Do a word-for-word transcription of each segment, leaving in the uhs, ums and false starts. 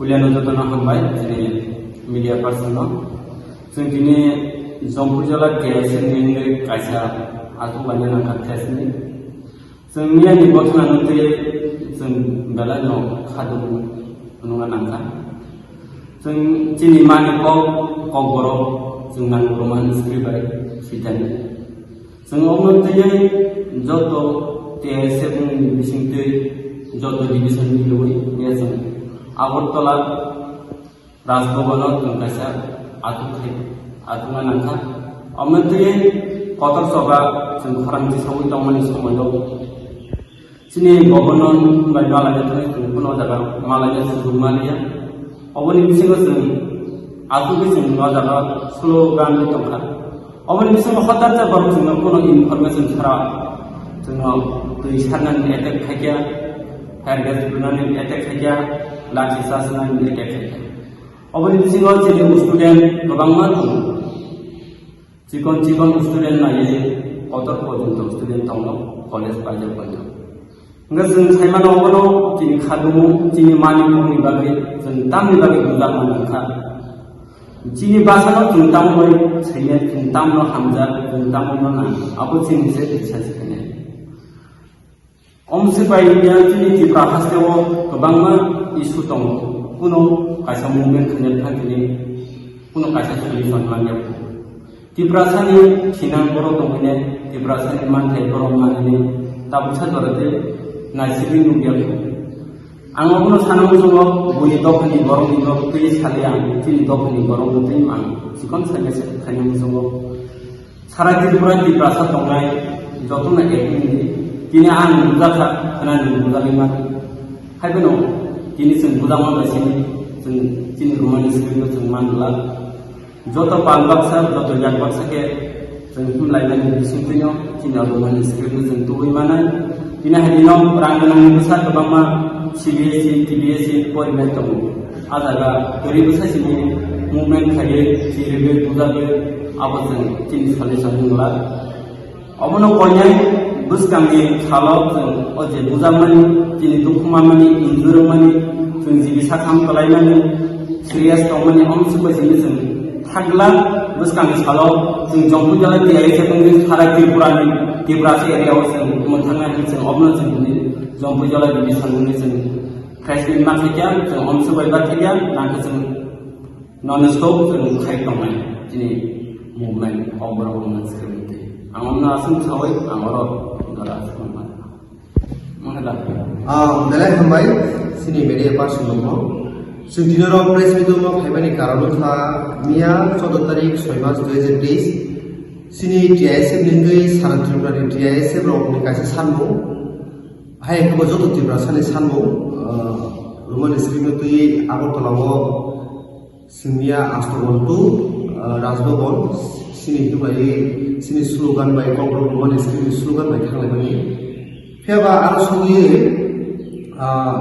Media no jotono hambai, chini media person no. Chwng tini Jampui jala T I S F ni wngwi kaisa aswk laina nangkha test ni. Chwng miyani bosna nungtwi chwng belai no khaduk nungna nangkha. Chwng chini mani kok, kokborok chwng nang Roman script bai sitani. Chwng omo twiwi joto T I S F ni bisingtwi joto division ni lwi ya chwng Agartala Rajbhavan o chwng kaisa atuk khai, atukna nangkha. Omo twiwi kotor choba chwng khorang chisaui tongmani somoio chini governor bai malaina thangwi chwng phano o jaga malaina sujuk manliya. Oboni bisingo chwng asugwi chwng o jaga slogan wi tongkha. Oboni bisingo hotar jabor chwngno phano information chara chwngno twi sarnani attack khaikya, fire gas rwnani attack khaikya, lathi charge nani attack khaikya. Oboni bisingo chini student kwbangma tongo. Chikon chikon student naiwi kotor porjonto student tongo college paijak paijak. Hwnkhe chwng saimano obono chini khadumu, chini manipurni bagwi chwng tamni bagwi bujakna nangkha. Chini bwsano chwng tamwi saiya, chwng tamno hamjak, chwng tamno nang. Abo chini se risa se khainai. Omsi bai ya chini Tripura hasteo kwbangma issue tongo. Kuno kaisa movement khaina thang tini, kuno kaisa solution manya. Tiprasani thinang borok tongmani, Tiprasani manthai borok manani, tabuksa jorate naisingwi nukya. Ang obono sana muchungo, buini dophani borokni nok twi sali ang, chini dophani borokno twi mang. Chikon sanya se khaina muchungo. Sara Tripura Tiprasa tongnai jotono ekni di. Tini ang bujakha, khwnani bujakgwi mano. Haiphano tini chwng bujakma bai sini, chwng chini Roman script no chwng man glak. Joto pal baksa, joto yak baksa khe chwng himlainani bisingtwino chini Roman script no chwng tubui manai. Tini hai dino rang gwnangni bwsa kwbangma C B S E, T B S E porinai tongo. A jaga kwrwi bwsa sini movement khaiwi, chiriwi, bujagwi, abo chwng chini solution wng glak. Obono koinai bwskangni salo chwng o je bujakmani, chini dukhu manmani, injurwkmani, chwng jibi sakham kwlaimani, serious tongmani, omo se bai sini chwng thakla bwskangni salo chwng Jampui jala T I S F wngwi sara Tripurani, Tiprasa area o chwng mwthangna hwnwi chwng obono chwng hwnwi Jampui jala division wngwi chwng press meet ma khaikha, chwng omo se bai ba khaikha, nangkhe chwng non stop chwng khai tongnai chini movement o borok wngmani swrwngmung twi. Ang omono aswk saui ang oro jora aswk wngmani. Mangkha da? Ah, belai hambai, chini media person rokno. Chwng tini oro press meet o phaimani karon wngkha miya choudo tarik soi mas dui hajar teis, chini T I S F ni wngwi sara Tripura ni T I S F rokni kaisa sanmung. Hai wngkha bo joto Tiprasani sanmung, ah, Roman script no twi Agartala o Simiya Astogon to, ah, Rajbhavan, sini himlai, sini slogan bai, Kokborok Roman script ni slogan bai thanglaimani. Phiya ba aro sogwi, ah,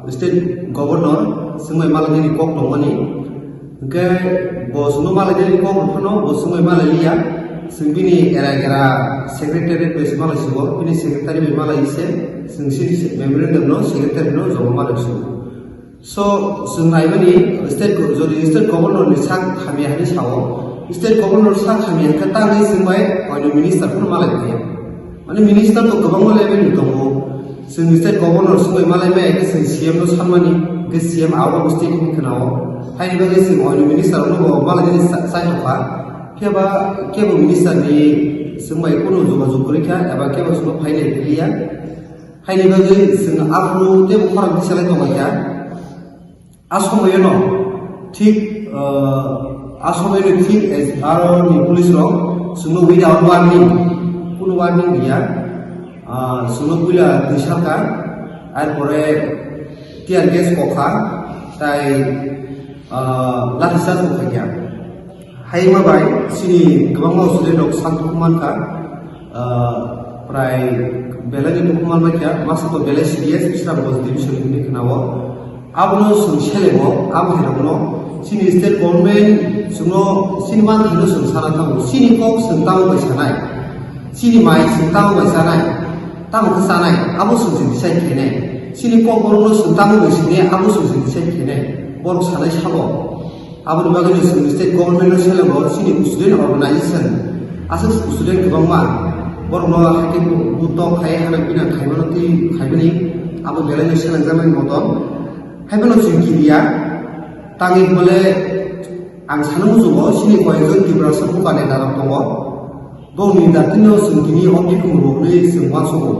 state governor swngbai malainani kok tongmani. Hwnkhe bo swngno malainani kok rok phano bo swngbai malai liya. Swng bini era era secretary bai se malai sigo, bini secretary bai malai se, swng sini memorandum no secretary no joma malai sigo. So, chwng naimani state go-, jodi state governor ni sak hamya hinwi sao, state governor sak hamya khe tangwi chwng bai oino minister phano malai phaiya. Mane minister to kwbangma level ni tongo. Chwng state governor chwng bai malai maya khe chwng C M no sanmani, hwnkhe C M abo state hinwi khwnao. Haini bagwi chwng oino minister no bo malai nani sa-, sai tongkha. Phiya ba kebo minister ni chwng bai kunu jogajog kwrwi kha, eba kebo chwngno phainai piliya. Haini bagwi chwng aphuru teibo khorang tisalai tonglaikha. A somoyano thik, ah, a somoyano thik aro ni police rok chwngno without warning, kunu warning riya, ah, chwngno puila twi salkha, ar pore tear gas kokha, tai, ah, lathi charge bo khaikha. Haima bai chini kwbangma student rok sak tukhum mankha, ah, prai belai ni tukhum manbaikha, masa to belai serious, Bisramganj division hinwi khwnao. Abono chwng selemo, abo hai rokno chini state government chwngno chini manthai no chwng sana thango, chini kok chwng tamo bai sanai, chini mai chwng tamo bai sanai, tamo khe sanai, abo chwng se decide khainai. Chini kok borokno chwng tamo bai sinai, abo chwng se decide khainai. Borok sanai sabo. Aboni bagwi no chwng state government no selengo, chini student organization, aswk student kwbangma borokno hakhe butok khai hana bina khaimano twi khaimani abo belai no selengjaknai motom. Haiphano chwng kibiya, tangwi hwnle ang sana muchungo chini koyekjon Tiprasa buka neta rok tongo. Bongni datino chwng tini o bikung rwnwi chwng uansugo.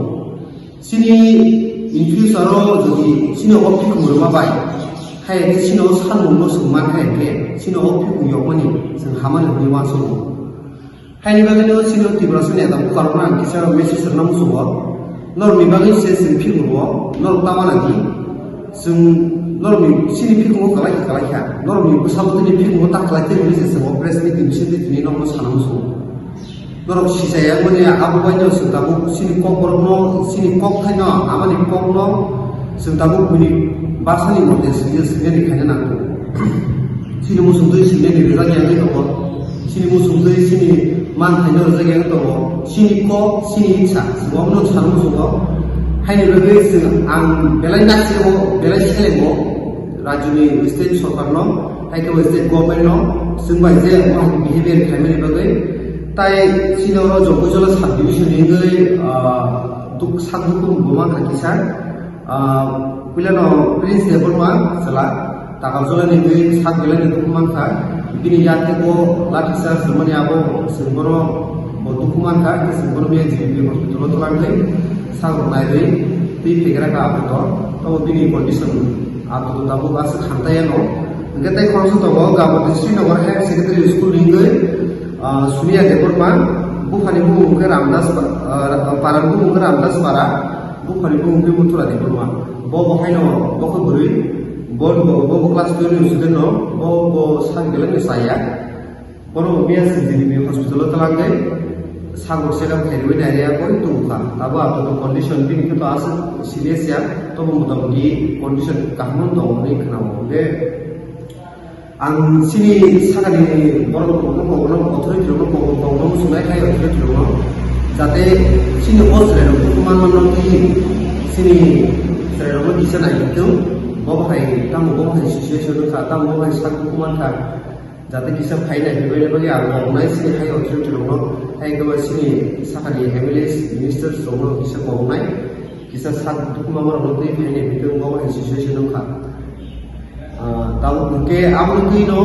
Chini in future o jodi chini o bikung rwma bai, hai khe chini o salmungno chwng man hai khe chini o bikung yokmani chwng hamani hwnwi uansugo. Haini bagwino chini o Tiprasa neta buka rokno ang kisa message rwna muchungo. Norokni bagwi se chwng bikung rwo, norok ta mana di. Chwng norokni chini bikungo kwlai kha, kwlai kha. Norokni bwsabwtwini bikungo ta kwlai tei hwnwi se chwng o press meet ni bisingtwi tini nokno sana muchungo. Norok sisa ya mani abo bai no chwng tabuk chini kok borokno, chini kok thaino, amani kokno chwng tabuk bini basani mote swngya swngya ni khaina nango. Chini muchungtwi swngya ni rijak ya wngwi tongo. Chini muchungtwi chini man thaino rijak ya wngwi tongo. Chini kok, chini itsa, chwng obono sana muchungo. Haini bagwi chwng ang belai naksio, belai selengo. Rajyoni state sorkarno, hai khe state government no, chwng bai je mohai behavior khaimani bagwi, tai chini oro Jompuijala sub division ni wngwi, ah, duk-, sak dukhu bo mankha kisa, ah, puilano Prince Debbarma chwla, Takarjala ni wngwi sak belai ni dukhu mankha, bini yak tei bo lathi charge rwmani abo chwng bono bo dukhu mankha, chwng bono miya G B P hospital o twlangwi sak rwnairwi twi phegra kha apato, tobo bini condition Apato tabuk aswk hamtaiya no. Hwnkhe tei khoroksa tongo, Gabati Srinagar Higher Secondary School ni wngwi, ah, Suniya Debbarma, buphani bumung wngkhe Ramdas pa-, ah, parani bumung wngkhe Ramdas Para, buphani bumung wngkhe Muthura Debbarma. Bo bo haino bo khe bwrwi, bo, bo, bo, bo class twelve ni student no, bo, bo sak belai no chaya. Bono miya sijini hospital o twlangwi sak rok check up khairwi nairya koi tongkha. Abo apato condition bini khe to aswk serious ya, tobo motamuti condition kaham no tongo hinwi khwnao. Hwnkhe ang chini sakani borok rokno, authority rokno kok, kokno muchungnai khai authority rokno, jate chini o chwrai rok dukhu manmano twi chini chwrai rokno kisa naitwng, bo bahai tamo bo bahai situation wngkha, tamo bo bahai sak dukhu mankha. Jate kisa phai nai, phaibaini bagwi ang koknai chini hai authority rokno, hai khe ba chini sakani M L A, ministers rokno kisa koknai, kisa sak dukhu mama rokno twi phai nai, twi wngkha, hai situation wngkha. Ah, tabuk hwnkhe aboni twi no